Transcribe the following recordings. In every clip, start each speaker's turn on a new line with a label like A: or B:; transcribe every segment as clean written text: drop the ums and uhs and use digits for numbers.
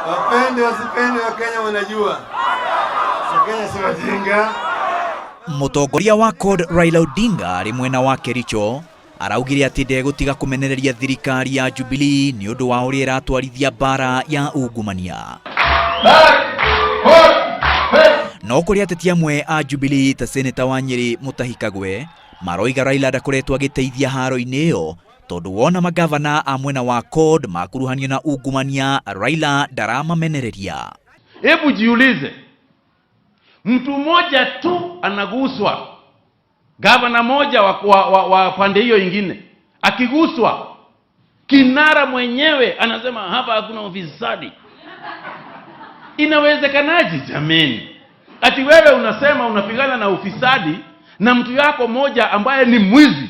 A: Wapende wasipende, Wakenya wanajua. Wakenya si wajinga.
B: Mũtongoria wa CORD Raila Odinga arĩ mwena wa Kericho araugire atĩ ndegũtiga kũmenereria thirikari ya Jubilee nĩ ũndũ wa ũrĩa ĩratwarithia mbara ya ungumania. No kũrĩ ateti amwe a Jubilee ta seneta wa Nyĩrĩ Mutahi Kagwe maroiga Raila ndakoretwo agĩteithia haro-inĩ ĩyo tondũ wona magavana a mwena wa CORD makuruhanio na ungumania, Raila ndaramamenereria.
C: Hebu jiulize, mtu mmoja tu anaguswa, gavana moja wa pande hiyo ingine akiguswa, kinara mwenyewe anasema hapa hakuna ufisadi. Inawezekanaje jameni? Ati wewe unasema unapigana na ufisadi na mtu yako moja ambaye ni mwizi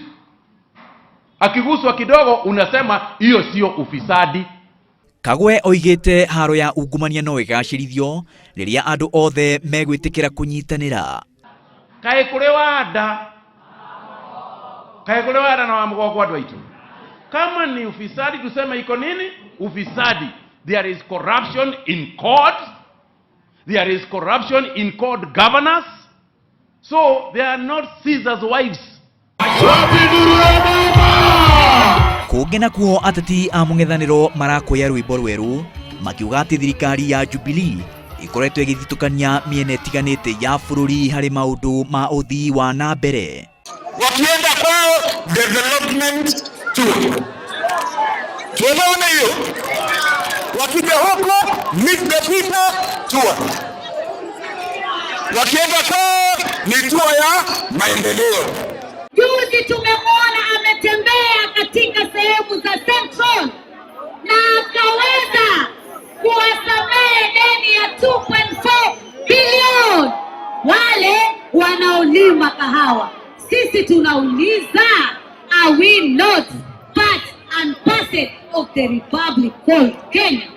C: akiguswa kidogo unasema hiyo sio ufisadi.
B: Kagwe oigĩte haro ya ungumania no ĩgacĩrithio rĩrĩa andũ othe megwĩtĩkĩra kũnyitanĩra.
C: Kaĩ kũrĩ wanda, kaĩ kũrĩ wanda na wa mũgongo andũ aitũ. Kama ni ufisadi tuseme iko nini ufisadi. There is corruption in court, there is corruption in court governors, so they are not Caesar's wives.
B: Kũngĩ nakuo ateti a mũng'ethanĩro marakoya rwĩmbo rwerũ makiuga atĩ thirikari ya Jubilee ĩkoretwo ĩgĩthitũkania mĩena ĩtiganĩte ya bũrũri harĩ maũndũ ma ũthii wa na mbere.
D: Wakienda kwao development tour, tuelewane hiyo. Wakija huku meet the people tour, wakienda kwao ni tour ya maendeleo.
E: Juzi tumemwona ametembea katika sehemu za Central na akaweza kuwasamehe deni ya 2.4 bilioni wale wanaolima kahawa. Sisi tunauliza, are we not part and parcel of the republic called Kenya?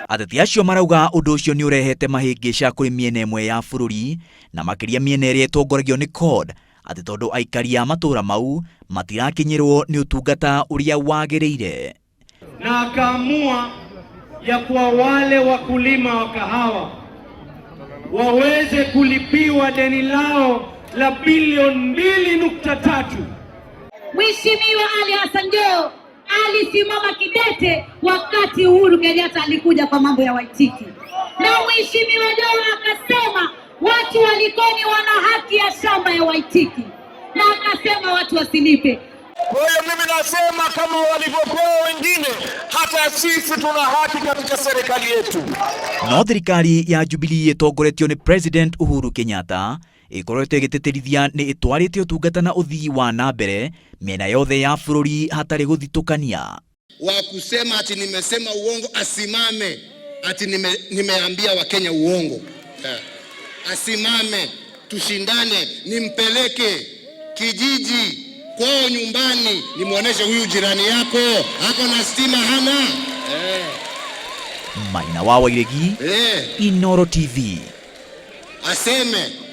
B: Ateti acio marauga ũndũ ũcio nĩ ũrehete mahĩngĩca kũrĩ mĩena ĩmwe ya bũrũri na makĩria mĩena ĩrĩa ĩtongoragio nĩ CORD, atĩ tondũ aikari a matũũra mau matirakinyĩrwo nĩ ũtungata ũrĩa wagĩrĩire.
F: Na akaamua ya kuwa wale wakulima wa kahawa waweze kulipiwa deni lao la bilioni 2.3.
E: Mheshimiwa Ali Hassan Joho alisimama kidete wakati Uhuru Kenyatta alikuja kwa mambo ya Waititi, na Mheshimiwa Joho akasema watu wa Likoni wana haki ya shamba ya Waititi, na akasema watu wasilipe.
D: Kwa hiyo mimi nasema kama walivyopewa wengine, hata sisi tuna haki katika serikali yetu.
B: No thirikari ya Jubilee ĩtongoretio nĩ President Uhuru Kenyatta ĩkoretwo ĩgĩtĩtĩrithia nĩ ĩtwarĩte ũtungata na ũthii wa na mbere mĩena yothe ya bũrũri hatarĩ gũthitũkania.
G: Wa kusema ati nimesema uongo asimame, ati nimeambia Wakenya uongo. Asimame tushindane, nimpeleke kijiji kwao nyumbani, nimwonyeshe huyu jirani yako ako na stima hana.
B: Maina wa Wairegi, Inoro TV.
G: Aseme.